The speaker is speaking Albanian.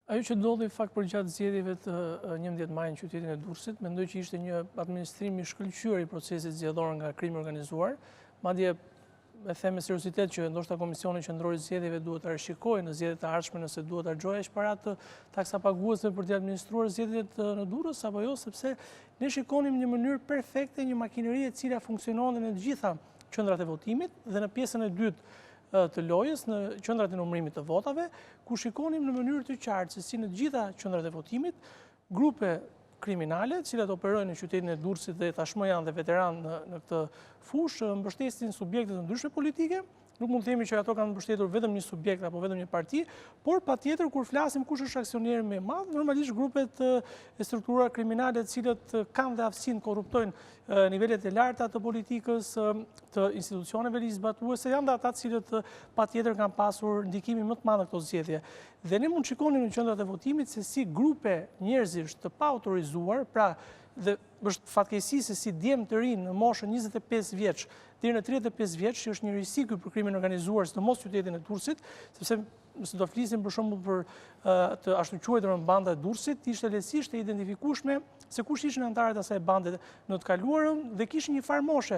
Ajo që ndodhi në fakt përgjatë zgjedhjeve të 11 majit në qytetin e Durrësit, mendoj që ishte një administrim i shkëlqyer i procesit zgjedhor nga krimi i organizuar. Madje e them me seriozitet që ndoshta Komisioni Qendror i Zgjedhjeve duhet ta rishikojë në zgjedhjet e ardhshme nëse duhet të harxhojë aq para të taksapaguesve për të administruar zgjedhjet në Durrës apo jo, sepse ne shikonim në mënyrë perfekte një makineri e cila funksiononte në të gjitha qendrat e votimit dhe në pjesën e dytë të lojës në qendrat e numërimit të votave, ku shikonim në mënyrë të qartë se si në të gjitha qendrat e votimit, grupe kriminale, të cilat operojnë në qytetin e Durrësit dhe tashmë janë dhe veteranë në, në këtë fushë, mbështesin subjekte të ndryshme politike, nuk mund të themi që ato kanë mbështetur vetëm një subjekt apo vetëm një parti, por patjetër kur flasim kush është aksioneri më i madh, normalisht grupet e struktura kriminale të cilët kanë dhe aftësinë të korruptojnë nivelet e larta të politikës, të institucioneve ligjzbatuese, janë dhe ata të cilët patjetër kanë pasur ndikimin më të madh në këto zgjedhje. Dhe ne mund të shikonim në qendrat e votimit se si grupe njerëzish të paautorizuar, pra dhe është fatkeqësi se si djem të rinj në moshën 25 vjeç deri në 35 vjeç, që është një risi ky për krimin e organizuar, sidomos qytetin e Durrësit, sepse nëse do flisim për shembull për të ashtuquajturën banda e Durrësit, ishte lehtësisht e identifikueshme se kush ishin anëtarët e asaj bande në të kaluarën dhe kishin një farë moshe.